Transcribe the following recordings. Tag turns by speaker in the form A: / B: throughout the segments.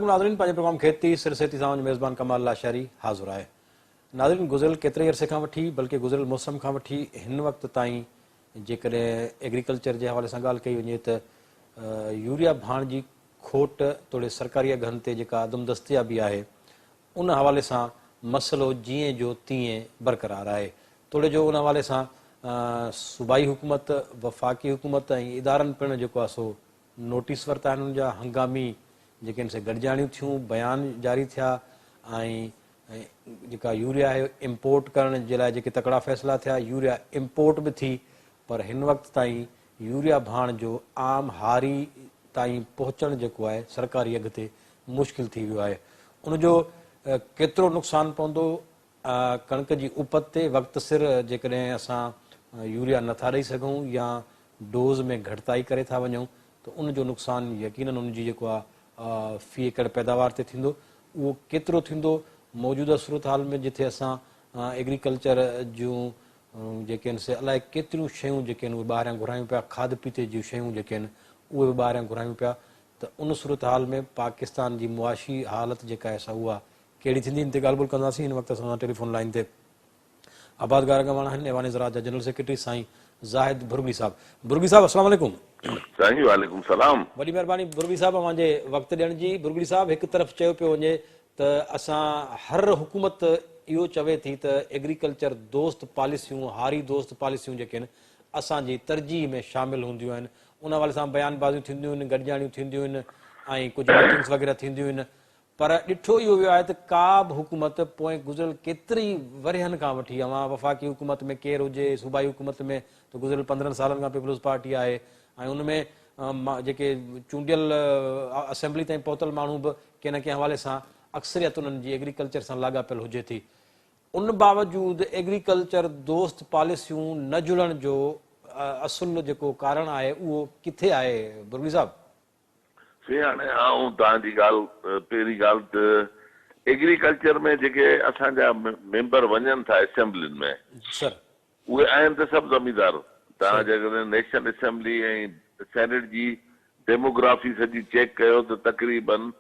A: عليڪم ناظرين پنهنجي پروگرام کيتي سر سيتي سان اوهان جو ميزبان ڪمال لاشاري حاضر آهي. ناظرين گذريل ڪيتري عرصي کان وٺي بلڪه گذريل موسم کان وٺي هن وقت تائين جيڪڏهن ايگريڪلچر جي حوالي سان ڳالهه ڪئي وڃي ته يوريا ڀاڻ جي کوٽ توڙي سرڪاري اگهن تي جيڪا عدم دستيابي آهي ان حوالي سان مسئلو جيئن جو تيئن برقرار آهي توڙي جو ان حوالي سان صوبائي حڪومت، وفاقي حڪومت ۽ ادارن پڻ جيڪو آهي سو نوٽيس ورتا آهن ان جا هنگامي جيڪي آهن سي گڏجاڻيون ٿيون، بيان جاري ٿيا ۽ جيڪا يوريا آهي امپورٽ ڪرڻ جي لاء جيڪي تڪڙا فيصلا ٿيا يوريا امپورٽ به ٿي پر هن وقت تائين يوريا ڀاڻ جو عام هاري تائين پهچڻ جيڪو آهي سرڪاري اگهه تي مشڪل ٿي ويو آهي ان جو ڪيترو نقصان پوندو ڪڻڪ جي اپت تي وقت سر جيڪڏهن اسان يوريا نٿا ڏئي سگهون يا ڊوز ۾ گهٽتائي ڪري ٿا وڃون ته ان جو نقصان يقينن ان جي جيڪو آهي في ايڪڙ پيداوار تي ٿيندو اهو ڪيترو ٿيندو موجوده صورتحال ۾ جتي اسان ايگريڪلچر جون جيڪي آهن سي الائي ڪيتريون شيون جيڪي آهن اهي ٻاهريان گهرايون پيا کاڌ پيتي جون شيون جيڪي آهن اهي به ٻاهريان گهرايون پيا ته ان صورتحال ۾ پاڪستان جي معاشي حالت جيڪا آهي سا اها ڪهڙي ٿيندي ان تي ڳالهه ٻولهه ڪنداسين هن وقت اسان سان ٽيليفون لائين تي آبادگار اڳواڻ آهن ايوان زراعت جا جنرل سيڪريٽري سائين زاهد ڀرڳڙي صاحب ڀرڳڙي صاحب السلام عليڪم.
B: سائين وعليڪم السلام.
A: وڏي مهرباني ڀرڳڙي صاحب اوهان جي وقت ڏيڻ جي ڀرڳڙي صاحب هڪ طرف چيو پيو وڃي ته اسان هر حڪومت اهو چوي ٿي ته ايگريڪلچر دوست پاليسيون هاري دوست پاليسيون جيڪي آهن اسان جي ترجيح ۾ شامل هونديون آهن ان حوالي سان بيان بازيون ٿينديون آهن گڏجاڻيون ٿينديون آهن ۽ ڪجهه ميٽنگس وغيره ٿينديون آهن پر ڏٺو اهو ويو آهي ته ڪا به حڪومت پوئين گذريل ڪيتري ئي ورهين کان وٺي اوهان وفاقي حڪومت ۾ ڪير هجي صوبائي حڪومت ۾ ته گذريل 15 سالن کان پيپلز پارٽي آهي ۽ ان ۾ جيڪي چونڊيل اسيمبلي تائين پهتل ماڻهو به ڪنهن نه ڪنهن حوالي سان اڪثريت انهن جي ايگريڪلچر سان لاڳاپيل هجي ٿي ان باوجود ايگريڪلچر دوست پاليسيون نه جڙڻ جو اصل جيڪو ڪارڻ آهي اهو ڪٿي آهي برگڙي صاحب؟
B: سي هاڻي آئون توهان جي ڳالهه پهرين ڳالهه ته ايگريڪلچر ۾ جيڪي اسان جا ميمبر وڃن ٿا اسيمبلين ۾
A: سر.
B: اهي آهن ته سڀ زميندار توهان جيڪڏهن نيشنل اسيمبلي ۽ سينيٽ جي ڊيموگرافي سڄي چيڪ ڪيو ته تقريبن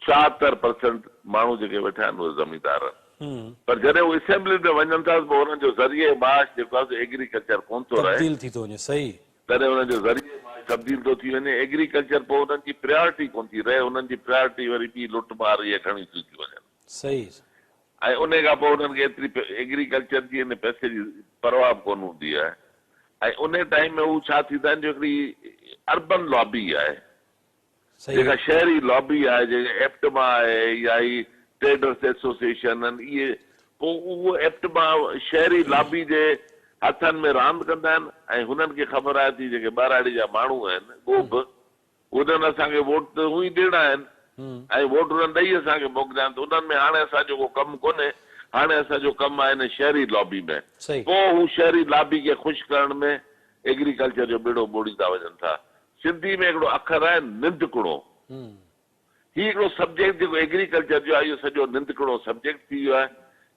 B: 74 پرسنٽ ماڻهو جيڪي ويٺا آهن اهي زميندار آهن پر جڏهن هو اسيمبلين ۾ وڃن ٿا ته پوء انهن جو ذريعي معاش جيڪو آهي سو ايگريڪلچر ڪونه ٿو رهي.
A: تبديل ٿي ٿو وڃي صحيح.
B: تڏهن انهن جو ذريعي معاش تبديل ٿو ٿي وڃي، ايگريڪلچر پوء انهن جي پريارٽي ڪونه ٿي رهي، انهن جي پريارٽي وري ٻي لٽ مار اهي کڻي ٿيون ٿي وڃن.
A: صحيح.
B: ۽ انهي کان پوء انهن کي ايتري ايگريڪلچر جي ان پئسي جي پرواهه به ڪونه هوندي آهي ۽ انهي ٽائيم ۾ هو ڇا ٿيندا آهن جو هڪڙي اربن لابي آهي جيڪا شهري لابي آهي جيڪا ايپٽما آهي يا هي ٽريڊرس ايسوسيئيشن آهن اهي پوء اهو ايپٽما شهري لابي جي هٿن ۾ راند ڪندا آهن ۽ هنن کي خبر آهي ته هي جيڪي ٻهراڙي جا ماڻهو آهن ڳوڀ انهن اسان کي ووٽ ته هونئن ئي ڏيڻا آهن ۽ ووٽ انهن ڏئي اسان کي موڪليا آهن ته انهن ۾ هاڻي اسان جو ڪو ڪم ڪونهي هاڻي اسان جو ڪم آهي هن شهري لابي ۾ پوء هو شهري لابي کي خوش ڪرڻ ۾ ايگريڪلچر جو ٻيڙو ٻوڙيندا وڃن ٿا. سنڌي ۾ هڪڙو اکر آهي نندڪڻو. هي هڪڙو سبجيڪٽ جيڪو ايگريڪلچر جو آهي اهو سڄو نندڪڻو سبجيڪٽ ٿي ويو آهي.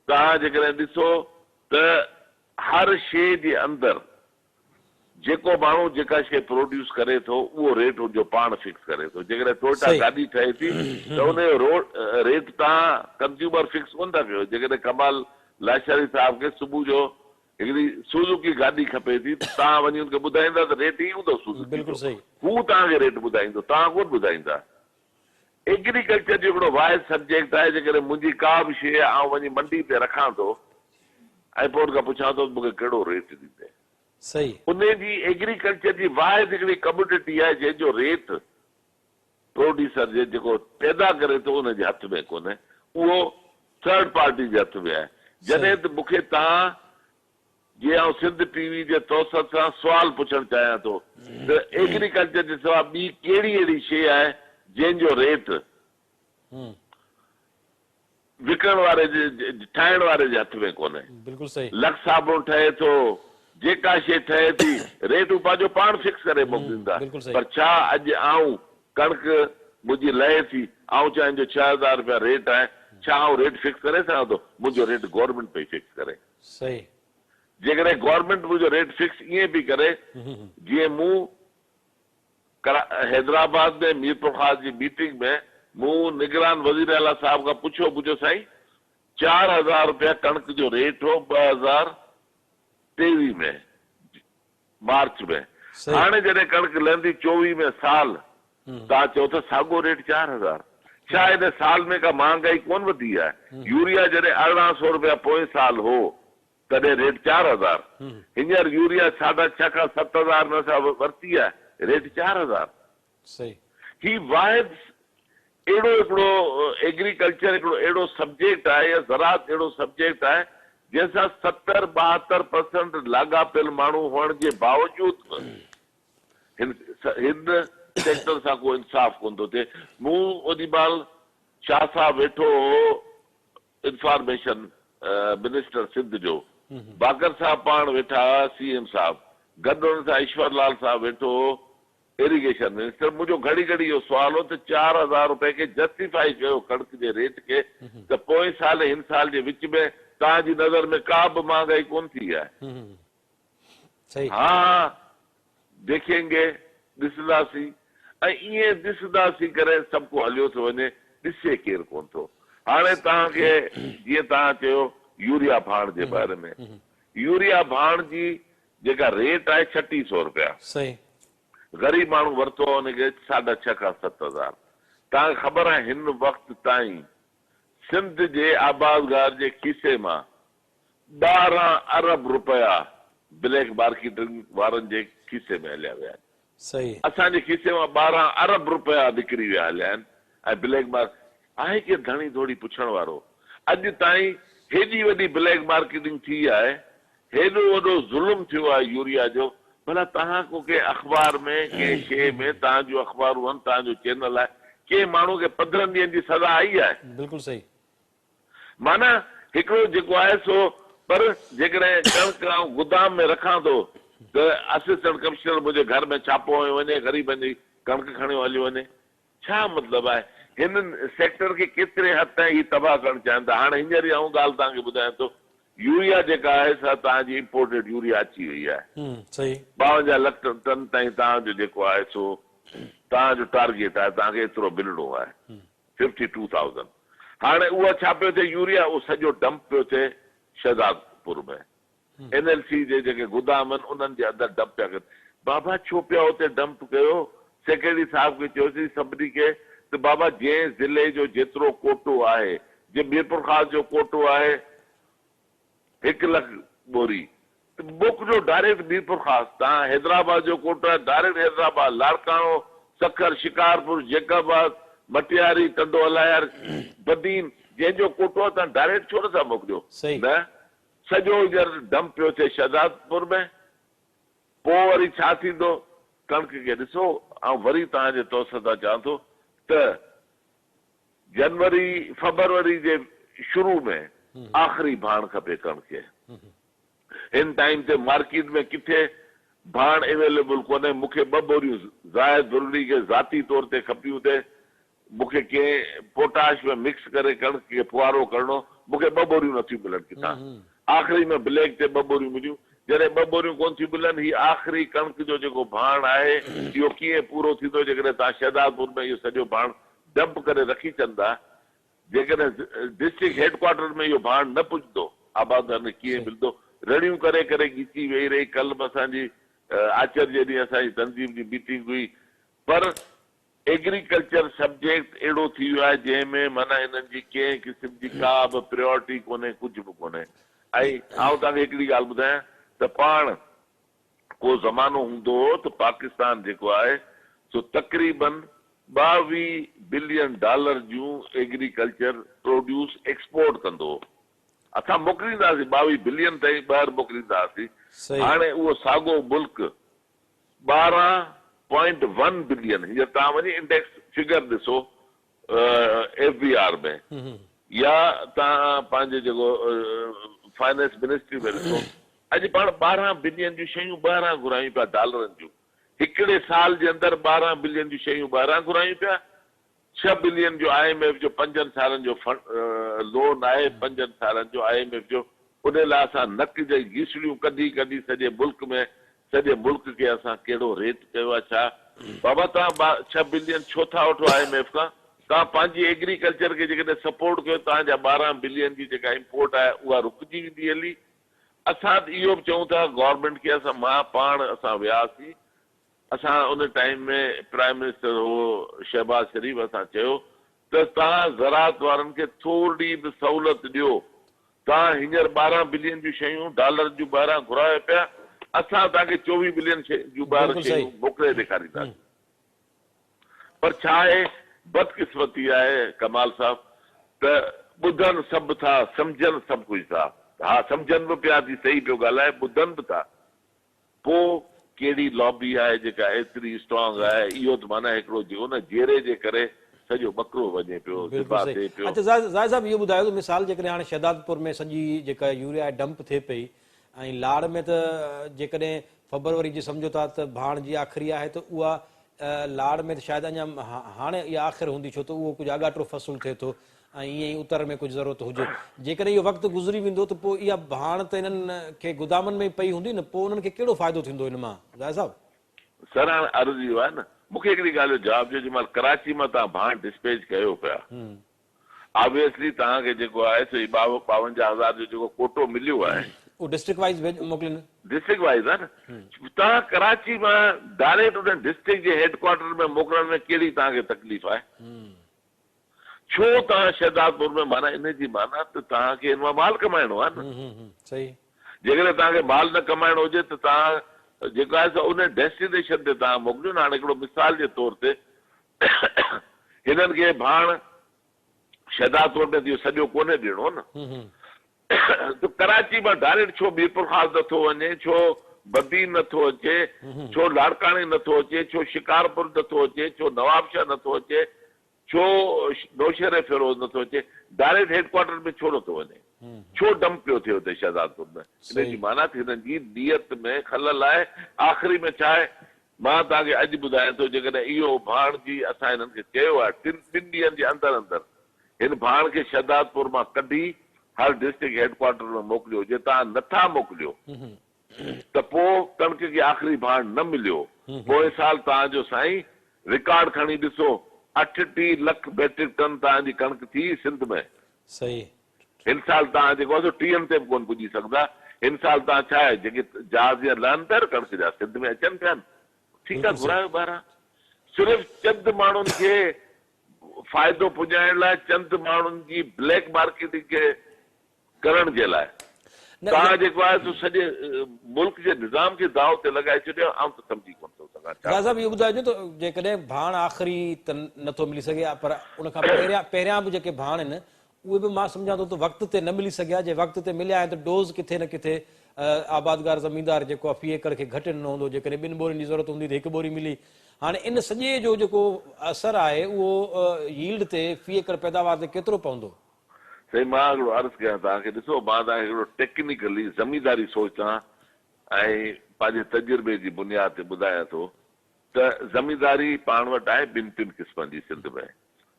B: توهان جيڪڏهن ڏسو ته هر شيء جي اندر جيڪو ماڻهو جيڪا شيء پروڊيوس ڪري ٿو اهو ريٽ ان جو پاڻ فڪس ڪري ٿو. جيڪڏهن ٽوئٽا گاڏي ٺهي ٿي ته ان جو ريٽ توهان ڪنزيومر فڪس ڪونه ٿا ڪيو. جيڪڏهن ڪمال لاشاري صاحب کي صبح جو هڪڙي سوزوڪي گاڏي کپي ٿي ته توهان وڃي ان کي ٻڌائيندا ته ريٽ هي هوندو سوزوڪي جو. هو توهان کي ريٽ ٻڌائيندو، توهان ڪونه ٻڌائيندا. ايگريڪلچر جو هڪڙو واحد سبجيڪٽ آهي جيڪڏهن منهنجي ڪا به شيء آئون وڃي منڊي تي رکان ٿو ۽ پوء ان کان پڇان ٿو ته مون کي ڪهڙو ريٽ ڏيندين. انهي جي ايگريڪلچر جي واحد هڪڙي ڪموڊٽي آهي جنهن جو ريٽ پروڊيوسر جي جيڪو پيدا ڪري ٿو ان جي هٿ ۾ ڪونهي اهو ٿرڊ پارٽي جي هٿ ۾ آهي جڏهن ته مون کي توهان جي آئون سنڌ ٽي وي جي توسط سان سوال پڇڻ چاهيان ٿو ته ايگريڪلچر جي سوا ٻي ڪهڙي اهڙي شيء آهي جنهن جو ريٽ وڪڻڻ واري جي ٺاهڻ واري جي هٿ ۾ ڪونهي.
A: بلڪل صحيح.
B: لک صابڻ ٺهي ٿو، جيڪا شيء ٺهي ٿي، ريٽ هو پنهنجو پاڻ فڪس ڪري موڪلين ٿا.
A: بلڪل
B: پر
A: صحيح.
B: ڇا اڄ آئون ڪڻڪ منهنجي لهي ٿي، آئون چوان ان جو 6000 رپيا ريٽ آهي، ڇا آئون ريٽ فڪس ڪري سگهان ٿو؟ منهنجو ريٽ گورنمينٽ پئي فڪس ڪري.
A: صحيح.
B: جيڪڏهن گورنمينٽ منهنجو ريٽ فڪس ائين پئي ڪري جيئن مون حيدرآباد ۾ ميرپورخاص جي ميٽنگ ۾ مون نگران وزير اعليٰ صاحب کان پڇيو پڇيو سائين 4000 روپيا ڪڻڪ جو ريٽ هو 2023 ۾ مارچ ۾ هاڻي جڏهن ڪڻڪ لهندي 24 ۾ سال توهان چئو ته ساڳو ريٽ 4000 ڇا ان سال ۾ ڪا مهانگائي ڪونه وڌي آهي؟ يوريا جڏهن 1800 روپيا پوئين سال هو تڏهن ريٽ 4000 هينئر يوريا ساڍا ڇهه کان 7000 ۾ اسان ورتي آهي ريٽ 4000 هي واحد اهڙو هڪڙو ايگريڪلچر هڪڙو اهڙو سبجيڪٽ آهي يا زراعت اهڙو سبجيڪٽ آهي جنهن سان 70 72 پرسنٽ لاڳاپيل ماڻهو هئڻ جي باوجود به هن هن سيڪٽر سان ڪو انصاف ڪونه ٿو ٿئي. مون اوڏي مهل شاهه صاحب ويٺو هو انفارميشن منسٽر سنڌ جو، باقر صاحب پاڻ ويٺا هئا سي ايم صاحب، گڏ انهن سان ايشور لال صاحب ويٺو هو ايريگيشن منسٽر. منهنجو گهڙي گهڙي اهو سوال هو ته 4000 روپئي کي جسٽيفائي ڪيو ڪڻڪ جي ريٽ کي ته پوئين سال ۽ هن سال جي وچ ۾ توهان جي نظر ۾ ڪا به مهانگائي ڪونه ٿي آهي. ها ديکين گي، ڏسنداسين ۽ ائين ڏسنداسين ڪري سڀ ڪو هليو ٿو وڃي، ڏسي ڪير ڪونه ٿو. هاڻي توهان کي جيئن توهان چيو يوريا ڀاڻ جي باري ۾، يوريا ڀاڻ جي جيڪا ريٽ آهي ڇٽيهه سئو رپيا. غريب ماڻهو ورتو آهي ان کي ساڍا ڇهه کان 7000. توهان کي خبر آهي هن وقت تائين سنڌ جي آبادگار جي کيسي مان 12 ارب رپيا بليڪ مارڪيٽنگ وارن جي کيسي ۾ هليا ويا آهن. اسان جي کيسي مان 12 ارب رپيا نڪري ويا هليا آهن ۽ بليڪ مار آهي ڪير ڌڻي ڌوڙي پڇڻ وارو؟ اڄ تائين هيڏي وڏي بليڪ مارڪيٽنگ ٿي آهي، هيڏو وڏو ظلم ٿيو آهي يوريا جو، ڀلا توهان ڪو ڪنهن اخبار ۾ ڪنهن شيء ۾ توهان جون اخبارون آهن، توهان جو چينل آهي، ڪنهن ماڻهو کي 15 ڏينهن جي سزا آئي آهي؟
A: بلڪل صحيح.
B: معنيٰ هڪڙو جيڪو آهي سو پر جيڪڏهن ڪڻڪ آئون گدام ۾ رکان ٿو ته اسسٽنٽ ڪمشنر منهنجي گهر ۾ ڇاپو هنيو وڃي غريبن جي ڪڻڪ کڻيو هليو وڃي. ڇا مطلب آهي؟ هن سيڪٽر کي ڪيتري حد تائين هي تباهه ڪرڻ چاهين ٿا. هاڻي هينئر ئي آئون ڳالهه توهان کي ٻڌايان ٿو يوريا جيڪا آهي سا توهان جي امپورٽيڊ يوريا اچي وئي آهي. 52 لک ٽن تائين توهان جو جيڪو آهي سو توهان جو ٽارگيٽ آهي توهان کي ايترو ملڻو آهي. ففٽي ٽو ٿائوزنڊ هاڻي اهو ڇا پيو ٿئي يوريا اهو سڄو ڊمپ پيو ٿئي شهدادپور ۾ اين ايل سي جي جيڪي گدام آهن انهن جي اندر ڊمپ پيا ڪن بابا ڇو پيا اتي ڊمپ ڪيو سيڪريٽري صاحب کي چيوسين سڀني کي ته بابا جنهن ضلعي جو جيترو ڪوٽو آهي جي ميرپورخاص جو ڪوٽو آهي هڪ لک ٻوري ته موڪليو ڊائريڪٽ ميرپورخاص تان حيدرآباد جو ڪوٽ آهي ڊائريڪٽ حيدرآباد لاڙڪاڻو سکر شڪارپور جيڪب آباد مٽياري ٽنڊو الهيار بدين جنهن جو ڪوٽو آهي تان ڊائريڪٽ ڇو نٿا موڪليو نه سڄو هينئر ڊمپ پيو ٿئي شهدادپور ۾ پوء وري ڇا ٿيندو ڪڻڪ کي ڏسو آئون وري توهان جي توسط سان چوان ٿو ته جنوري فبروري جي شروع ۾ آخري ڀاڻ کپي ڪڻڪ کي. هن ٽائيم تي مارڪيٽ ۾ ڪٿي ڀاڻ اويليبل ڪونهي مون کي ٻه ٻوريون زاهد ڀرڳڙي کي ذاتي طور تي کپيون ٿي مون کي ڪنهن پوٽاش ۾ مڪس ڪري ڪڻڪ کي ڦوهارو ڪرڻو مون کي ٻه ٻوريون نٿيون ملن ڪٿان آخري ۾ بليڪ تي ٻه ٻوريون مليون جڏهن ٻه ٻوريون ڪونه ٿيون ملن هي آخري ڪڻڪ جو جيڪو ڀاڻ آهي اهو ڪيئن پورو ٿيندو جيڪڏهن توهان شهدادپور ۾ اهو سڄو ڀاڻ ڊمپ ڪري رکي ڇڏندا جيڪڏهن ڊسٽرڪٽ هيڊ ڪوارٽر ۾ اهو ڀاڻ نه پڄندو آبادگارن کي ڪيئن ملندو؟ رڙيون ڪري ڪري ڳچي ويهي رهي، ڪلهه به اسان جي آچر جي ڏينهن اسان جي تنظيم جي ميٽنگ هئي پر ايگريڪلچر سبجيڪٽ اهڙو ٿي ويو آهي جنهن ۾ معنيٰ هنن جي ڪنهن قسم جي ڪا به پريارٽي ڪونهي ڪجهه به ڪونهي ۽ آئون توهان کي هڪڙي ڳالهه ٻڌايان ته پاڻ ڪو زمانو هوندو هو ته پاڪستان جيڪو آهي سو تقريبن 22 بلين ڊالر جون ايگريڪلچر پروڊيوس ايڪسپورٽ ڪندو هو. اسان موڪليندا هئاسين 22 بلين تائين ٻاهر موڪليندا هئاسين. هاڻي اهو ساڳو ملڪ 12 پوائنٽ ون بلين هينئر توهان وڃي انڊيڪس فگر ڏسو ايف بي آر ۾ يا توهان پنهنجي جيڪو فائننس منسٽري ۾ ڏسو اڄ پاڻ 12 بلين جون شيون ٻاهران گهرايون پيا ڊالرن جون هڪڙي سال جي اندر 12 بلين جون شيون ٻاهران گهرايون پيا 6 بلين جو I M F جو پنجن سالن جو لون آهي پنجن سالن جو I M F جو ان لاء اسان نڪ جي گيسڙيون ڪڍي ڪڍي سڄي ملڪ ۾ سڄي ملڪ کي اسان ڪهڙو ريٽ ڪيو آهي ڇا بابا توهان 6 بلين ڇو ٿا وٺو I M F کان؟ توهان پنهنجي ايگريڪلچر کي جيڪڏهن سپورٽ ڪيو توهان جا 12 بلين جي جيڪا امپورٽ آهي اها رڪجي ويندي هلي. اسان ته اهو به چئون ٿا گورنمينٽ کي اسان مان پاڻ اسان وياسين اسان ان ٽائيم ۾ پرائم منسٽر هو شهباز شريف اسان چيو ته توهان زراعت وارن کي ٿورڙي به سهولت ڏيو توهان هينئر 12 بلين جون شيون ڊالرن جون ٻاهران گهرايو پيا اسان توهان کي 24 بلين جون ٻاهر شيون موڪلي ڏيکارينداسين. پر ڇا آهي بدقسمتي آهي ڪمال صاحب ته ٻڌن سڀ ٿا سمجهن سڀ ڪجهه ٿا ها سمجهن به پيا ٿي صحيح پيو ڳالهائي ٻڌن به ٿا پو ڪهڙي لابي آهي جيڪا ايتري اسٽرانگ آهي اهو ته معنيٰ هڪڙو جيڪو نه جيري جي ڪري سڄو ٻڪرو وڃي پيو
A: بلڪل
B: ذبح
A: صحيح
B: ٿئي پيو.
A: اچا زاهد صاحب اهو ٻڌايو ته مثال جيڪڏهن هاڻي شهدادپور ۾ سڄي جيڪا يوريا آهي ڊمپ ٿئي پئي ۽ لاڙ ۾ ته جيڪڏهن فبروري جي سمجهو ٿا ته ڀاڻ جي آخري آهي ته اها لاڙ ۾ ته شايد اڃا هاڻي اها آخر هوندي ڇو ته اهو ڪجهه آڳاٽو فصل ٿئي ٿو ۽ ائين ئي اتر ۾ ڪجهه ضرورت هجي. جيڪڏهن اهو وقت گذري ويندو ته پوء اها ڀاڻ ته انهن کي گدامن ۾ ئي پئي هوندي نه پوء انهن کي ڪهڙو فائدو ٿيندو ان مان زاهد صاحب؟
B: سر هاڻ عرض اهو آهي نه مون کي هڪڙي ڳالهه جو جواب ڏيو جنهن مهل ڪراچي مان توهان ڀاڻ ڊسپيچ ڪيو پيا آبويسلي توهان کي جيڪو آهي سو هي 52 هزار جو جيڪو ڪوٽو مليو آهي.
A: اهو ڊسٽرڪٽ وائيز ڀيڄ موڪلين.
B: ڊسٽرڪٽ وائيز آهي نه توهان ڪراچي مان ڊائريڪٽ ان ڊسٽرڪٽ جي هيڊ ڪوارٽر ۾ موڪلڻ ۾ ڪهڙي توهان کي تڪليف آهي ڇو توهان شهدادپور ۾ معنيٰ ان جي معنيٰ ته توهان کي ان مان مال ڪمائڻو آهي نه جيڪڏهن توهان کي مال نه ڪمائڻو هجي ته توهان جيڪو آهي سو ان ڊيسٽينيشن تي توهان موڪليو نه هاڻي هڪڙو مثال جي طور تي هنن کي ڀاڻ شهدادپور ۾ ته اهو سڄو ڪونهي ڏيڻو نه ته ڪراچي مان ڊائريڪٽ ڇو ميرپورخاص نٿو وڃي، ڇو بدين نٿو اچي، ڇو لاڙڪاڻي نٿو اچي، ڇو شڪارپور نٿو اچي، ڇو نوابشاهه نٿو اچي، ڇو نوشهري فيروز نٿو اچي، ڊائريڪٽ هيڊ ڪوارٽر ۾ ڇو نٿو وڃي، ڇو ڊمپ پيو ٿئي اتي شهدادپور ۾، ان جي معنيٰ ته هنن جي نيت ۾ خلل آهي، آخري ۾ ڇا آهي مان توهان کي اڄ ٻڌايان ٿو جيڪڏهن اهو ڀاڻ جي اسان هنن کي چيو آهي ٽن ٻن ڏينهن جي اندر اندر هن ڀاڻ کي شهدادپور مان ڪڍي هر ڊسٽرڪٽ هيڊ ڪوارٽر ۾ موڪليو جي توهان نه ٿا موڪليو ته پوء ڪڻڪ کي آخري ڀاڻ نه مليو پوئين سال توهان جو سائين رڪارڊ کڻي ڏسو 38 لک ميٽرڪ ٽن توهان جي ڪڻڪ ٿي سنڌ ۾.
A: صحيح.
B: هن سال توهان جيڪو آهي سو ٽيهن تي به ڪونه پڄي سگهندا. هن سال توهان ڇا آهي جيڪي جهاز هينئر لهن پيا نه ڪڻڪ جا سنڌ ۾ اچن پيا نه ٺيڪ آهي گهرايو ٻاهران. صرف چند ماڻهن کي فائدو پڄائڻ لاء چند ماڻهن جي بليڪ مارڪيٽنگ کي ڪرڻ جي لاء توهان جيڪو آهي سو سڄي ملڪ جي نظام کي داء تي لڳائي ڇڏيو آئون ته سمجهي ڪونه ٿو سگهان ڇا
A: راز صاحب اهو ٻڌائجو ته جيڪڏهن ڀاڻ آخري ته نٿو ملي سگهي پر ان کان پهريان پهريان به جيڪي ڀاڻ آهن اهي به مان سمجهان ٿو ته وقت تي نه ملي سگهيا، جي وقت تي مليا آهن ته ڊوز ڪٿي نه ڪٿي آبادگار زميندار جيڪو آهي في ايڪڙ کي گهٽ ڏنو هوندو، جيڪڏهن ٻن ٻورين جي ضرورت هوندي ته هڪ ٻوري ملي. هاڻي ان سڄي جو جيڪو اثر آهي اهو ييلڊ تي في ايڪڙ پيداوار تي ڪيترو پوندو؟
B: سائين مان هڪڙو عرض ڪيان توهان کي ڏسو مان توهان کي هڪڙو ٽيڪنيڪلي زمينداري سوچ سان ۽ پنهنجي تجربي جي بنياد تي ٻڌايان ٿو ته زمينداري پاڻ وٽ آهي ٻن ٽن قسمن جي سنڌ ۾.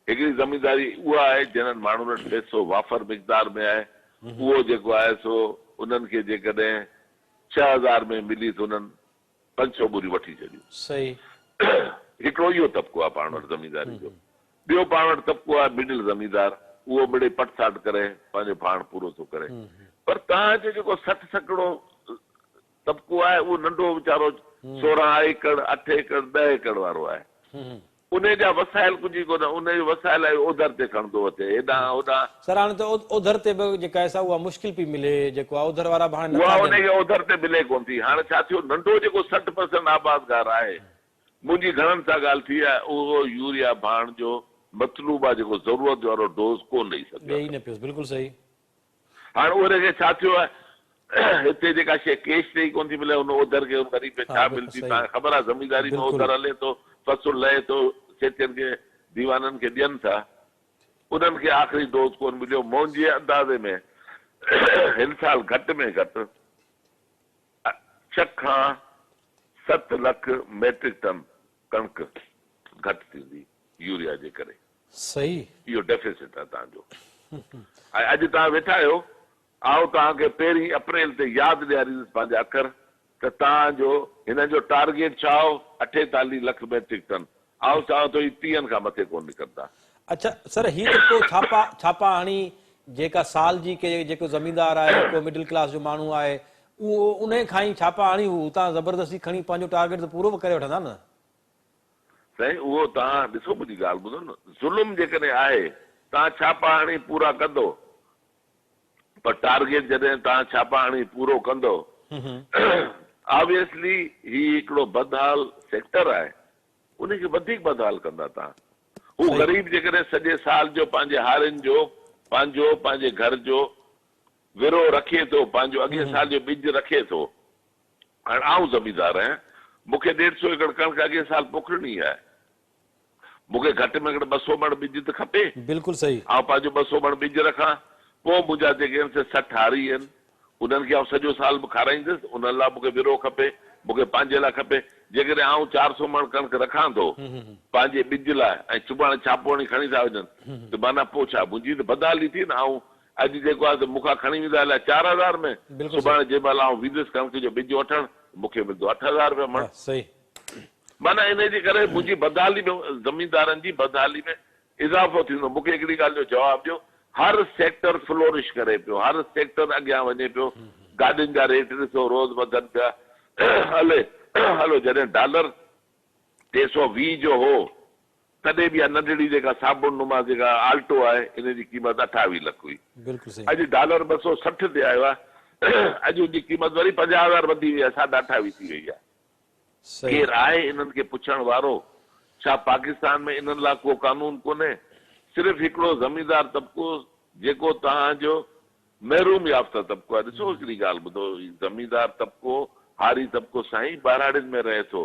B: هڪڙي زمينداري اها آهي جنھن ماڻهن وٽ پئسو وافر مقدار ۾ آهي اهو جيڪو آهي سو انهن کي جيڪڏهن 6000 ۾ ملي ته انهن 500 ٻوريون وٺي ڇڏيون.
A: صحيح.
B: هڪڙو اهو طبقو آهي پاڻ وٽ زمينداري جو. ٻيو پاڻ وٽ طبقو آهي مڊل زميندار اهو مڙئي پٽ ساٽ ڪري پنهنجو ڀاڻ پورو ٿو ڪري. پر توهان جو جيڪو 60% طبقو آهي اهو ننڍو ويچارو 16 ايڪڙ، اٺ ايڪڙ، ڏهه ايڪڙ وارو آهي. انهي جا وسائل ڪجهه ئي ڪونه، انهي جو وسائل آهي اوڌر تي کڻندو وتي هيڏانهن هوڏانهن.
A: سر هاڻي ته اوڌر تي به جيڪا آهي سا اها مشڪل پئي ملي، جيڪو آهي اوڌر وارا به هاڻي
B: اها
A: نٿا
B: انهي
A: ڏين.
B: کي اوڌر تي ملي ڪونه ٿي. هاڻي ڇا ٿيو ننڍو جيڪو 60% آبادگار آهي، منهنجي گهڻن سان ڳالهه ٿي آهي، اهو يوريا ڀاڻ جو مطلوبه جيڪو ضرورت وارو ڊوز ڪونه ڏئي سگهيو
A: ڏئي نه پيو، بلڪل صحيح.
B: هاڻ اهڙي کي ڇا ٿيو آهي؟ هتي جيڪا شيء ڪيش تي ئي ڪونه ٿي ملي، ان اوڌر کي ان غريب کي ڇا ملندي؟ توهان کي خبر آهي زمينداري ۾ اوڌر هلي ٿو، فصل لهي ٿو، سيٺين کي، ديوانن کي ڏين ٿا، انهن کي آخري ڊوز ڪونه مليو. منهنجي اندازي ۾ هن سال گهٽ ۾ گهٽ 6 کان 7 لک ميٽرڪ ٽن ڪڻڪ گهٽ ٿيندي يوريا جي ڪري.
A: صحيح.
B: اهو ڊيفيسٽ آهي توهان جو ۽ اڄ توهان ويٺا آهيو، آئون توهان کي پهرين اپريل تي ياد ڏياريندس پنهنجا اکر ته توهان جو هنن جو ٽارگيٽ ڇا هو؟ 48 لک ميٽرڪ ٽن، آئون چوان ٿو هي ٽيهن کان مٿي ڪونه نڪرندا.
A: اڇا سر هي ته پوء ڇاپا ڇاپا هڻي جيڪا سال جي ڪي جيڪو زميندار آهي ڪو مڊل ڪلاس جو ماڻهو آهي اهو انهي کان ئي ڇاپا هڻي هو اتان زبردستي کڻي پنهنجو ٽارگيٽ ته پورو به ڪري وٺندا نه.
B: سائين اهو توهان ڏسو منهنجي ڳالهه ٻڌو نه ظلم جيڪڏهن آهي توهان ڇاپا هڻي پورا ڪندو پر ٽارگيٽ جڏهن توهان ڇاپا هڻي پورو ڪندو آبويسلي هي هڪڙو بدحال سيڪٽر آهي ان کي وڌيڪ بدحال ڪندا توهان هو غريب جيڪڏهن سڄي سال جو پنهنجي هارين جو پنهنجو پنهنجي گهر جو ورو رکي ٿو پنهنجو اڳئين سال جو ٻج رکي ٿو هاڻ آئون زميندار آهيان مون کي ڏيڍ سو ايڪڙ ڪڻڪ اڳئين سال پوکڻي آهي مون کي گهٽ ۾ گهٽ 200 مڻ ٻج ته کپي.
A: بلڪل صحيح.
B: آئون پنهنجو 200 مڻ ٻج رکان، پوء منهنجا جيڪي آهن سي 60 هاري آهن، انهن کي آئون سڄو سال به کارائيندس، انهن لاء مون کي ورو کپي، مون کي پنهنجي لاء کپي. جيڪڏهن آئون 400 مڻ ڪڻڪ رکان ٿو پنهنجي ٻج لاء ۽ سڀاڻي ڇاپو هڻي کڻي ٿا وڃن ته معنيٰ پوء ڇا؟ منهنجي ته بدحالي ٿي نه. آئون اڄ جيڪو آهي ته مون کان کڻي ويندا الائي 4000 ۾، سڀاڻي جنهن مهل آئون ويندس ڪڻڪ جو ٻج وٺڻ، مون کي ملندو 8000 رپيا مڻ. معنيٰ انهيء جي ڪري منهنجي بدحالي ۾ زميندارن جي بدحالي ۾ اضافو ٿيندو. مون کي هڪڙي ڳالهه جو جواب ڏيو، هر سيڪٽر فلورش ڪري پيو، هر سيڪٽر اڳيان وڃي پيو، گاڏين جا ريٽ ڏسو روز وڌن پيا، هلي هلو جڏهن ڊالر 320 جو هو تڏهن به اها ننڍڙي جيڪا صابڻ نما جيڪا آلٽو آهي ان جي قيمت 28 لک هئي. اڄ ڊالر 260 تي آيو آهي، اڄ ان جي قيمت وري 50 هزار وڌي وئي آهي، ساڍا 28 ٿي وئي آهي. ڪير آهي انهن کي پڇڻ وارو؟ ڇا پاڪستان ۾ انهن لاء ڪو قانون ڪونهي؟ صرف هڪڙو زميندار طبقو جيڪو توهان جو محروم يافته طبقو آهي. ڏسو هڪڙي ڳالهه ٻڌو زميندار طبقو هاري طبقو سائين ٻهراڙين ۾ رهي ٿو.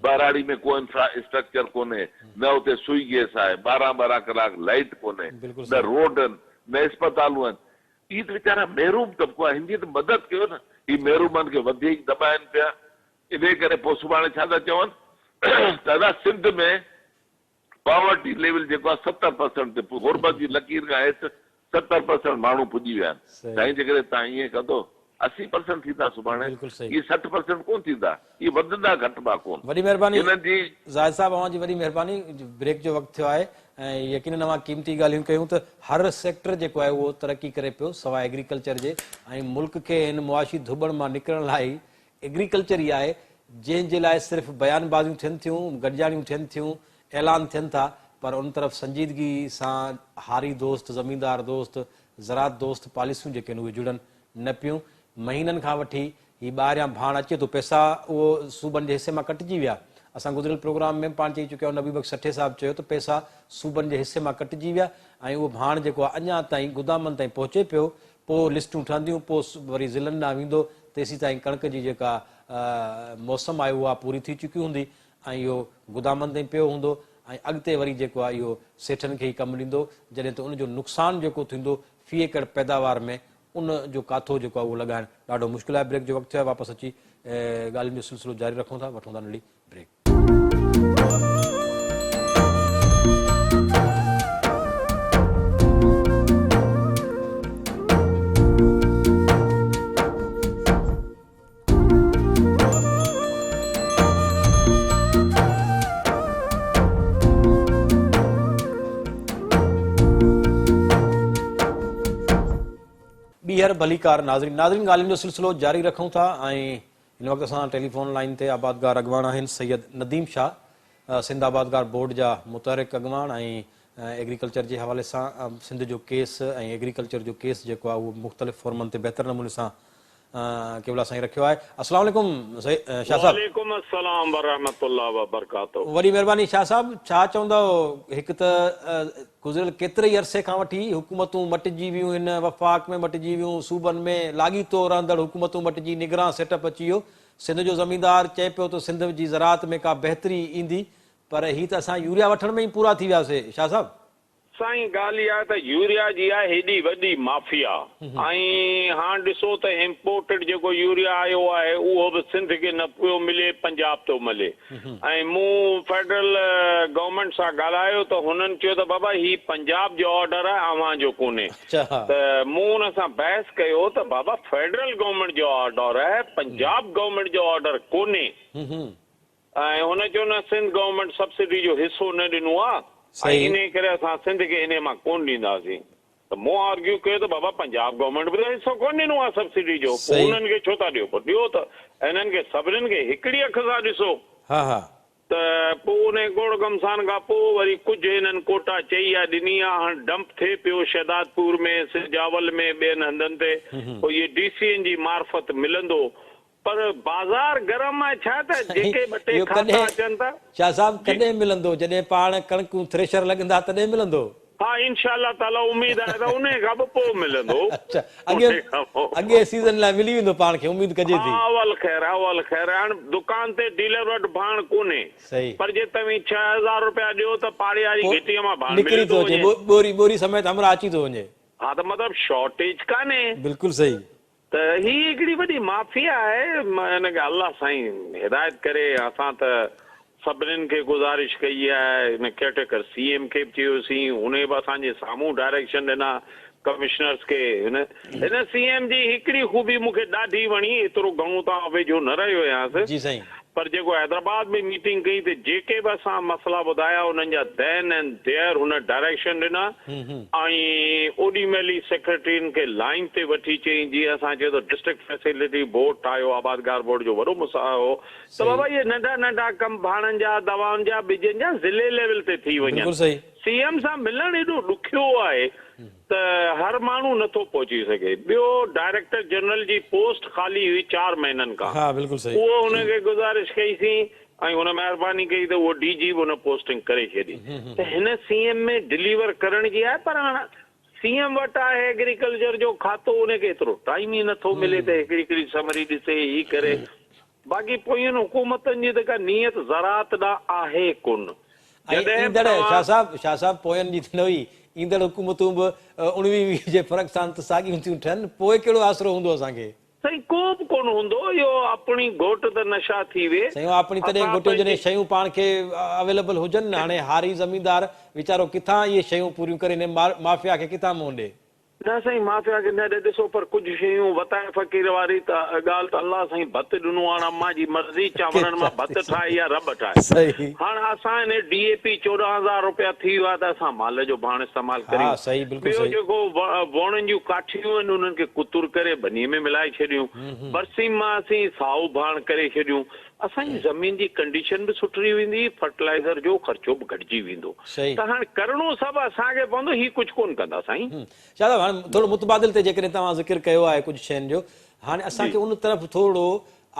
B: ٻهراڙي ۾ ڪو انفرا اسٽرڪچر ڪونهي نه اتي سوئي گيس آهي 12 12 ڪلاڪ لائيٽ ڪونهي نه روڊ آهن نه اسپتالون آهن. اهي ته ويچارا محروم طبقو آهي هن جي ته مدد ڪيو نه. هي محرومن کي وڌيڪ دٻائن پيا. انهيء ڪري پوء سڀاڻي ڇا ٿا چون ته ادا سنڌ ۾ پاورٽي ليول جيڪو آهي 70 پرسنٽ تي غربت جي لڪير کان هيٺ 70 پرسنٽ ماڻهو پڄي ويا آهن. سائين جيڪڏهن توهان ائين ڪندو 80 پرسنٽ ٿيندا سڀاڻي اهي 60 پرسنٽ ڪونه ٿيندا اهي وڌندا گهٽبا ڪونه.
A: وڏي مهرباني انهن جي. زاهد صاحب اوهان جي وڏي مهرباني بريڪ جو وقت ٿيو آهي ۽ يقينن اوهان قيمتي ڳالهيون ڪيون ته هر سيڪٽر جيڪو آهي اهو ترقي ڪري پيو سواء ايگريڪلچر جي ۽ ملڪ کي هن معاشي ڌٻڻ مان نڪرڻ لاء ئي ايگريڪلچر ئي آهي جنهن جي لاء صرف بيان بازيون ٿين ٿيون، گڏجاڻيون ٿين ٿيون، اعلان ٿين ٿا پر ان طرف سنجيدگي سان هاري دوست، زميندار دوست، زراعت دوست پاليسيون جيڪي آهن اهي جڙن نه پيون. مهينن کان وٺي هي ٻاهريان ڀاڻ اچي ٿو، پئسا اهو صوبن جي حصي مان ڪٽجي ويا. اسان گذريل پروگرام ۾ به پاڻ چئي چڪيا آهيون نبي بخش سٺي صاحب چيو ته پئسا صوبن جي حصي مان ڪٽجي ويا ۽ اهو ڀاڻ جيڪو آهي اڃا تائين گدامن تائين پهچي پيو پوء لسٽون ٺهنديون، پوء وري ضلعن ڏانهن ويندو، تيسيتائين ڪڻڪ جي جيڪا موسم آهي اها پوري ٿي چڪي هوندي ۽ اهو گدامن تائين پيو هوندو ۽ اڳتي وري جيڪو آهي اهو سيٺن کي ئي ڪم ڏيندو، جڏهن ته ان جو نقصان جيڪو ٿيندو في ايڪڙ پيداوار ۾ ان جو ڪاٿو جيڪو آهي اهو لڳائڻ ڏاڍو مشڪل آهي. بريڪ جو وقت ٿيو آهي، واپس اچي ڳالهين جو سلسلو جاري رکون ٿا، وٺون ٿا ننڍڙي بريڪ. ٻيهر ڀليڪار ناظرين ناظرين ڳالهين جو سلسلو جاري رکون ٿا ۽ هن وقت اسان ٽيليفون لائين تي آبادگار اڳواڻ آهن سيد نديم شاهه سنڌ آبادگار بورڊ جا متحرڪ اڳواڻ ۽ ايگريڪلچر جي حوالي سان سنڌ جو ڪيس ۽ ايگريڪلچر جو ڪيس جيڪو آهي اهو مختلف فورمن تي بهتر نموني سان قبلا سائين رکيو آهي. السلام عليڪم شاهه صاحب.
C: وعليڪم السلام ورحمة الله وبرڪاته.
A: وڏي مهرباني شاهه صاحب ڇا چوندؤ هڪ ته گذريل ڪيتري ئي عرصي کان وٺي حڪومتون مٽجي ويون هن وفاق ۾ مٽجي ويون صوبن ۾ لاڳيتو رهندڙ حڪومتون مٽجي نگران سيٽ اپ اچي ويو سنڌ جو زميندار چئي پيو ته سنڌ جي زراعت ۾ ڪا بهتري ايندي پر هي ته اسان يوريا وٺڻ ۾ ئي پورا ٿي وياسي شاهه صاحب.
C: سائين ڳالهه اها آهي ته يوريا جي آهي هيڏي وڏي مافيا ۽ هاڻ ڏسو ته امپورٽيڊ جيڪو يوريا آيو آهي اهو به سنڌ کي نه پيو ملي پنجاب ٿو ملي ۽ مون فيڊرل گورنمينٽ سان ڳالهايو ته هنن چيو ته بابا هي پنجاب جو آرڊر آهي اوهان جو ڪونهي ته مون ان سان بحث ڪيو ته بابا فيڊرل گورنمينٽ جو آرڊر آهي پنجاب گورنمينٽ جو آرڊر ڪونهي. ۽ هن چيو نه سنڌ گورنمينٽ سبسڊي جو حصو نه ڏنو آ ۽ انهي ڪري اسان سنڌ کي انهي مان ڪونه ڏينداسين ته مون آرگيو ڪيو ته بابا پنجاب گورنمينٽ به ته حصو ڪونه ڏنو آهي سبسڊي جو پوء انهن کي ڇو ٿا ڏيو پوء ڏيو ته انهن کي سڀنين کي هڪڙي اک سان ڏسو.
A: ها ها.
C: ته پوء انهي گوڙ گهمسان کان پوء وري ڪجهه هنن ڪوٽا چئي يا ڏني آ هاڻ ڊمپ ٿئي پيو شهدادپور ۾ سجاول ۾ ٻين هنڌن تي پوء اهي ڊي سي اين جي معرفت ملندو پر بازار گرم آهي ڇا ته جيڪي ٻه ٽي
A: اهو
C: کاتا
A: ڪڏهن
C: اچن ٿا.
A: شاهه صاحب
C: جي.
A: ڪڏهن ملندو جڏهن پاڻ ڪڻڪون ٿريشر لڳندا تڏهن ملندو.
C: ها انشاء الله تعالي اميد آهي ته انهي کان به پوء ملندو
A: اڇا اڳين
C: انهي کان پوء.
A: اڳئين سيزن لاء ملي ويندو پاڻ کي اميد ڪجي ٿي.
C: ها اول خير اول خير هاڻ دڪان تي ڊيلر وٽ ڀاڻ ڪونهي
A: صحيح.
C: پر جي توهين 6000 روپيا ڏيو ته پاڙي واري
A: پوء
C: گهٽيء مان ڀاڻ
A: نڪري
C: ملي
A: ٿو
C: ٿو
A: اچي
C: وڃي.
A: ٻوري ٻوري سميت همراهه اچي ٿو وڃي.
C: ها ته مطلب شارٽيج ڪانهي.
A: بلڪل صحيح.
C: ته هي هڪڙي وڏي مافيا آهي ان کي الله سائين هدايت ڪري اسان ته سڀنين کي گذارش ڪئي آهي هن ڪيئرٽيڪر سي ايم کي به چيوسين انهي به اسان جي سامهون ڊائريڪشن ڏنا ڪمشنرس کي هن هن سي ايم جي هڪڙي خوبي مون کي ڏاڍي وڻي ايترو گهڻو ته آئون ويجهو نه رهيو هيانس
A: جي سائين.
C: پر جيڪو حيدرآباد ۾ ميٽنگ ڪئي ته جيڪي به اسان مسئلا ٻڌايا انهن جا then and there هن ڊائريڪشن ڏنا ۽ اوڏي مهل ئي سيڪريٽرين کي لائين تي وٺي چيائين جيئن اسان چيو ته ڊسٽرڪٽ فيسلٽي بورڊ ٺاهيو آبادگار بورڊ جو وڏو مسئلو هو ته بابا اهي ننڍا ننڍا ڪم ڀاڻن جا دوائن جا ٻجن جا ضلعي ليول تي ٿي وڃن سي ايم سان ملڻ ايڏو ڏکيو آهي ته هر ماڻهو نه ٿو پهچي سگهي. ٻيو ڊائريڪٽر جنرل جي پوسٽ خالي هئي چار مهينن کان.
A: ها بلڪل صحيح.
C: اهو هن کي گذارش ڪئي سين ۽ هن مهرباني ڪئي ته اهو ڊي جي به هن پوسٽنگ ڪري ڇڏي ته هن سي ايم ۾ ڊليور ڪرڻ جي آهي پر هاڻ سي ايم وٽ آهي ايگريڪلچر جو کاتو ان کي ايترو ٽائيم ئي نه ٿو ملي ته هڪڙي هڪڙي سمري ڏسي هي ڪري باقي پوين حڪومتن جي ته ڪا نيت زراعت ڏانهن آهي ڪونه.
A: ۽
C: جڏهن به
A: ايندڙ شاهه
C: توهان.
A: صاحب شاهه صاحب پوين جي ته نه هئي، ايندڙ حڪومتون به اڻويهه ويهه جي فرق سان ته ساڳيون ٿيون ٺهن، پوء ڪهڙو آسرو هوندو اسان کي؟
C: سائين ڪو به ڪونه هوندو، اهو اپڻي گهوٽ ته نشا ٿي وي.
A: سائين اهو اپڻي تڏهن
C: اسان
A: گهوٽيو جڏهن
C: پنهنجي.
A: شيون پاڻ کي اويليبل هجن نه، هاڻي هاري زميندار ويچارو ڪٿان اهي شيون پوريون ڪري هن مافيا کي ڪٿان منهن ڏي؟
C: نه سائين مافيا کي نه ڏي ڏسو پر ڪجهه شيون وتائي فقير واري ته ڳالهه ته الله سائين ڀت ڏنو هاڻ امان جي مرضي چانورن مان ڀت ٺاهي يا رٻ ٺاهي هاڻ اسان هن ڊي اي پي 14 هزار روپيا ٿي ويو آهي ته اسان مال جو ڀاڻ استعمال ڪريون ٻيو جيڪو ووڻن جون ڪاٺيون آهن انهن کي ڪتر ڪري ٻني ۾ ملائي ڇڏيون برسيم مان اسين سائو ڀاڻ ڪري ڇڏيون اسان جي زمين جي ڪنڊيشن به سٺري ويندي فرٽلائزر جو خرچو به گهٽجي ويندو ته هاڻ ڪرڻو سڀ اسان کي پوندو هي ڪجهه ڪونه ڪندا سائين.
A: شاهه صاحب هاڻ ٿورو متبادل تي جيڪڏهن توهان ذڪر ڪيو آهي ڪجهه شين جو هاڻي اسان کي ان طرف ٿورڙو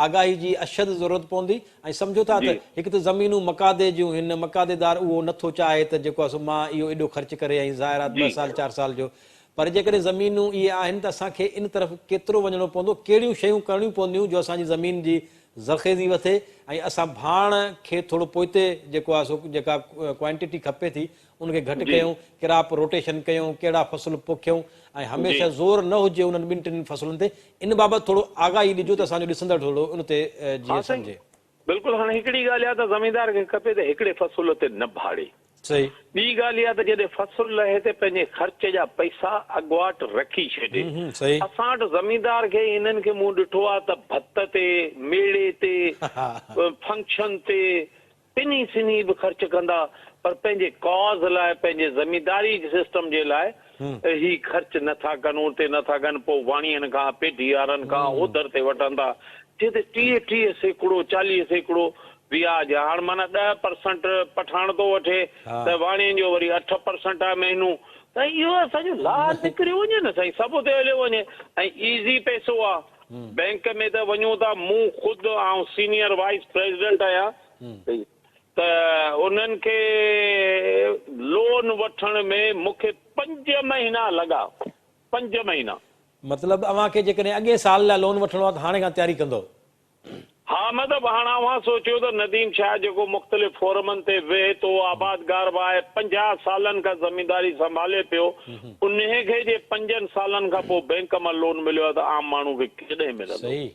A: آگاهي جي اشد ضرورت پوندي ۽ سمجهو ٿا ته هڪ ته زمينون مقادي جون هن مقاديدار اهو نه ٿو چاهي ته جيڪو آهي سو مان اهو ايڏو خرچ ڪري ۽ ظاهر آهي ٻه سال چار سال جو پر جيڪڏهن زمينون اهي آهن ته اسان کي ان طرف ڪيترو وڃڻو پوندو ڪهڙيون شيون ڪرڻيون پونديون جو اسان جي زمين جي زرخيزي وٿي ۽ اسان ڀاڻ کي ٿورو پوئتي جيڪو آهي سو جيڪا ڪوانٽيٽي کپي ٿي ان کي گهٽ ڪيون، ڪراپ روٽيشن ڪيون، ڪهڙا فصل پوکيون ۽ هميشه زور نه هجي انهن ٻن ٽن فصلن تي، ان بابت ٿورو آگاهي ڏجو ته اسان جو ڏسندڙ ٿورو ان تي
C: ها
A: جيئن
C: سائين
A: سمجهي.
C: بلڪل هاڻي هڪڙي ڳالهه اها ته زميندار کي کپي ته هڪڙي فصل تي نه ڀاڙي.
A: صحيح.
C: ٻي ڳالهه اها ته جڏهن فصل لهي ته پنهنجي خرچ جا پئسا اڳواٽ رکي ڇڏي. اسان وٽ زميندار کي انهن کي مون ڏٺو آهي ته ڀت تي، ميڙي تي، فنڪشن تي پني سني به خرچ ڪندا پر پنهنجي ڪاز لاء پنهنجي زمينداري سسٽم جي لاء هي خرچ نه ٿا ڪن اتي نه ٿا ڪن پوء واڻين کان پيڍي وارن کان اوڌر تي وٺن ٿا چي ته 30 30% 40% وياج هاڻ معنيٰ 10% پٺاڻ ٿو وٺي ته واڻين جو وري 8% آهي مهينو ته اهو اسان جو لاهه نڪريو وڃي نه سائين سڀ اتي هليو وڃي ۽ ايزي پئسو آهي بئنڪ ۾ ته وڃون ٿا مون خود آئون سينيئر وائيس پريزيڊنٽ آهيان ته انهن کي لون وٺڻ ۾ مون کي پنج مهينا لڳا پنج مهينا.
A: مطلب اوهان کي جيڪڏهن اڳئين سال لاء لون وٺڻو آهي ته هاڻي کان تياري ڪندؤ.
C: ها مطلب هاڻ اوهان سوچيو ته نديم شاهه جيڪو مختلف فورمن تي ويهي ٿو آبادگار به آهي 50 سالن کان زمينداري سنڀالي پيو انهي کي جي پنجن سالن کان پوء بئنڪ مان لون مليو آهي ته عام ماڻهو کي ڪڏهن ملندو.
A: صحيح.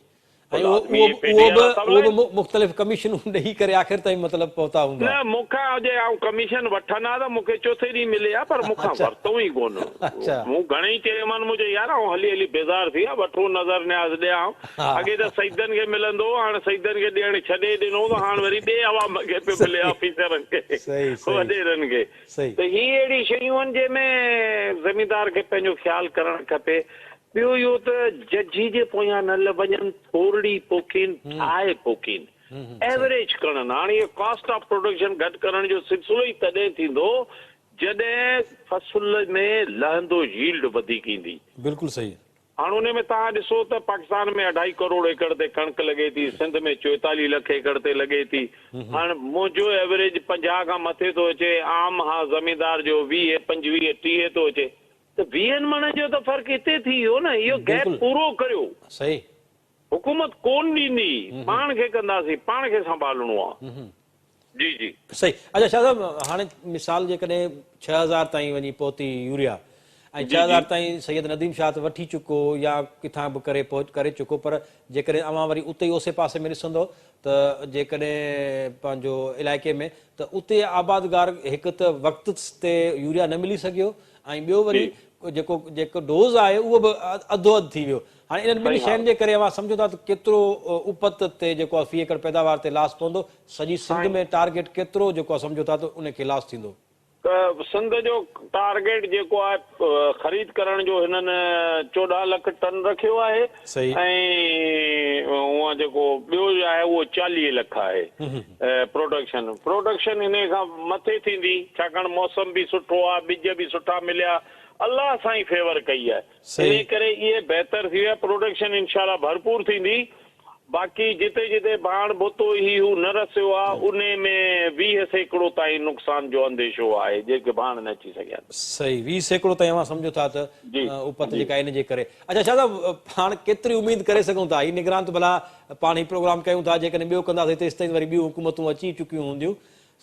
A: ۽ اهو به اهو به مختلف ڪميشنون ڏئي ڪري آخر تائين مطلب پهتا هوندا.
C: نه مون کان جي آئون ڪميشن وٺان ها ته مون کي چوٿين ڏينهن ملي ها پر مون کان ورتو ئي ڪونه. مون گهڻئي چيومان مون چيو يار آئون هلي هلي بيزار ٿي ويان وٺو نظر نياز ڏيان. اڳي ته سيدن کي ملندو هو هاڻ سيدن کي ڏيڻ ڇڏي ڏنو ته هاڻ وري ٻئي عوام کي پيو ملي آفيسرن کي وڏيرن کي. ته هي اهڙي شيون آهن جنهن ۾ زميندار کي پنهنجو خيال ڪرڻ کپي. ٻيو اهو ته ججهي جي پويان نه وڃن، ٿورڙي پوکين، ٺاهي پوکين، ايوريج کڻن. هاڻي اهو ڪاسٽ آف پروڊڪشن گهٽ ڪرڻ جو سلسلو ئي تڏهن ٿيندو جڏهن فصل ۾ لهندو ييلڊ وڌيڪ ايندي.
A: بلڪل صحيح.
C: هاڻ انهي ۾ توهان ڏسو ته پاڪستان ۾ اڍائي ڪروڙ ايڪڙ تي ڪڻڪ لڳي ٿي، سنڌ ۾ 44 لک ايڪڙ تي لڳي ٿي. هاڻ منهنجو ايوريج 50 کان مٿي ٿو اچي، عام ها زميندار جو 20، 25، 30 ٿو اچي. ته ويهن مڻن جو ته فرق اتي ٿي ويو نه، اهو گيپ پورو ڪريو.
A: صحيح.
C: حڪومت ڪون ڏيندي، پاڻ کي ڪنداسين، پاڻ کي سنڀالڻو آ. جي جي.
A: صحيح. اڇا شاهه صاحب هاڻي مثال جيڪڏهن 6000 تائين وڃي پهتي يوريا ۽ 6000 تائين سيد نديم شاهه ته وٺي چڪو يا ڪٿان به ڪري پهچ ڪري چڪو پر جيڪڏهن اوهان وري اتي ئي اوسي پاسي ۾ ڏسندو ته جيڪڏهن پنهنجو علائقي ۾ ته اتي آبادگار هڪ ته وقت تي يوريا نه ملي سگهيو ۽ ٻيو وري جيڪو جيڪو ڊوز آهي اهو به اڌو اڌ ٿي ويو. هاڻي انهن ٻنهي شين جي ڪري اوهان سمجهو ٿا ته ڪيترو اپت تي جيڪو آهي في ايڪڙ پيداوار تي لاس پوندو؟ سڄي سنڌ ۾ ٽارگيٽ ڪيترو جيڪو آهي سمجهو ٿا ته ان کي لاس ٿيندو؟
C: ته سنڌ جو ٽارگيٽ جيڪو آهي خريد ڪرڻ جو هنن 14 لک ٽن رکيو آهي ۽ هونئن جيڪو ٻيو آهي اهو 40 لک آهي پروڊڪشن پروڊڪشن انهي کان مٿي ٿيندي ڇاڪاڻ موسم به سٺو آهي ٻج به سٺا مليا الله سائين فيور ڪئي آهي انهي ڪري اهي بهتر ٿي ويا پروڊڪشن انشاء الله ڀرپور ٿيندي باقي جتي جتي ڀاڻ ڀتو هي هو نه رسيو آ انهي ۾ 20% تائين نقصان جو انديشو آهي جيڪي ڀاڻ نه اچي سگهيا آهن.
A: صحيح 20% تائين اوهان سمجهو ٿا ته اپت جيڪا ان جي ڪري. اڇا شاهه صاحب پاڻ ڪيتري اميد ڪري سگهون ٿا هي نگران ته ڀلا پاڻ هي پروگرام ڪيون ٿا جيڪڏهن ٻيو ڪنداسين تيستائين وري ٻيون حڪومتون اچي چڪيون هونديون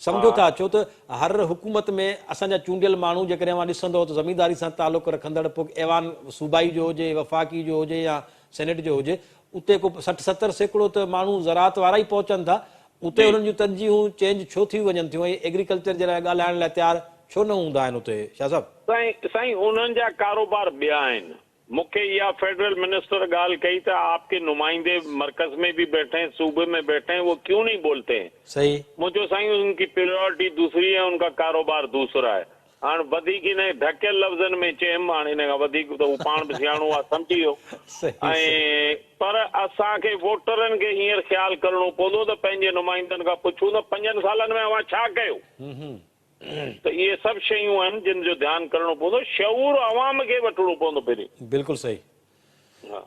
A: سمجهو ٿا ڇو ته هر حڪومت ۾ اسان جا چونڊيل ماڻهو جيڪڏهن اوهان ڏسندو ته زمينداري سان تعلق رکندڙ پوء ايوان صوبائي جو هجي وفاقي جو هجي يا سينيٽ جو هجي اتي ڪو 60 70% ته ماڻهو زراعت وارا ئي پهچن ٿا اتي انهن جون ترجيحون چينج ڇو ٿي وڃن ٿيون ۽ ايگريڪلچر جي لاء ڳالهائڻ لاء تيار ڇو نه هوندا آهن اتي شاهه صاحب؟
C: سائين سائين انهن جا ڪاروبار ٻيا آهن. مون کي اها فيڊرل منسٽر ڳالهه ڪئي ته آپ ڪي نمائندي مرڪز ۾ ڀي بيٺي هين صوبي ۾ بيٺي هين وو ڪيون نهين بولتي هين.
A: صحيح.
C: مون چيو سائين ان ڪي پريارٽي دوسري هي ان ڪا ڪاروبار دوسرا هي. هاڻ وڌيڪ ان ڍڪيل لفظن ۾ چيم هاڻ ان کان وڌيڪ ته هو پاڻ به سياڻو آ سمجهي ويو ۽ پر اسان کي ووٽرن کي هينئر خيال ڪرڻو پوندو ته پنهنجي نمائندن کان پڇون ته پنجن سالن ۾ اوهان ڇا ڪيو ته اهي سڀ شيون آهن جن جو ڌيان ڪرڻو پوندو شعور عوام کي وٺڻو پوندو پهرين.
A: بلڪل صحيح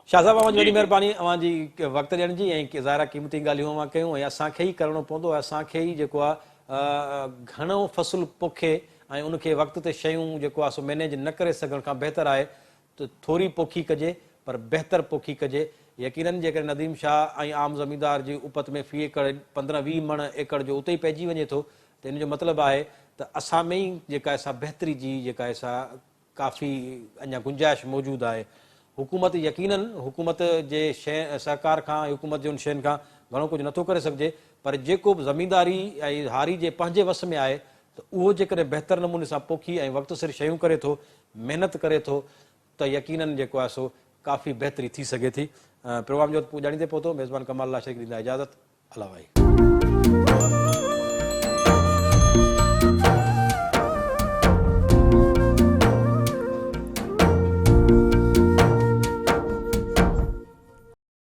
A: شاهه صاحب اوهان جي وڏي مهرباني اوهان جي وقت ڏيڻ جي ۽ ظاهر آهي قيمتي ڳالهيون اوهان ڪيون ۽ اسان کي ئي ڪرڻو پوندو ۽ اسان کي ئي جيڪو آهي گهڻو فصل پوکي ۽ ان کي وقت تي شيون جيڪو آهي سو مينيج نه ڪري سگهڻ کان بهتر آهي ته ٿوري پوکي ڪجي پر بهتر پوکي ڪجي يقينن جيڪڏهن نديم شاهه ۽ عام زميندار جي اپت ۾ في ايڪڙ 15 20 مڻ ايڪڙ جو اتي ئي پئجي وڃي ٿو ته ان جو مطلب آهي ته اسان ۾ ئي جيڪا آهي سا بهتري جي جيڪا آهي سا ڪافي اڃا گنجائش موجود آهي. حڪومت يقينن حڪومت جي شين سهڪار کان ۽ حڪومت جي ان شين کان گهڻو ڪجهه نٿو ڪري سگهجي پر جيڪو به زمينداري ۽ هاري جي پنهنجي وس ۾ آهي ته اهو جيڪڏهن بهتر نموني سان پوکي ۽ وقت سر شيون ڪري ٿو محنت ڪري ٿو ته يقينن جيڪو آهي سو ڪافي بهتري ٿي سگهي ٿي. پروگرام جو وقت پڄاڻي تي پهتو. ميزبان ڪمال لاشاري کي ڏيندا اجازت. الله واهي.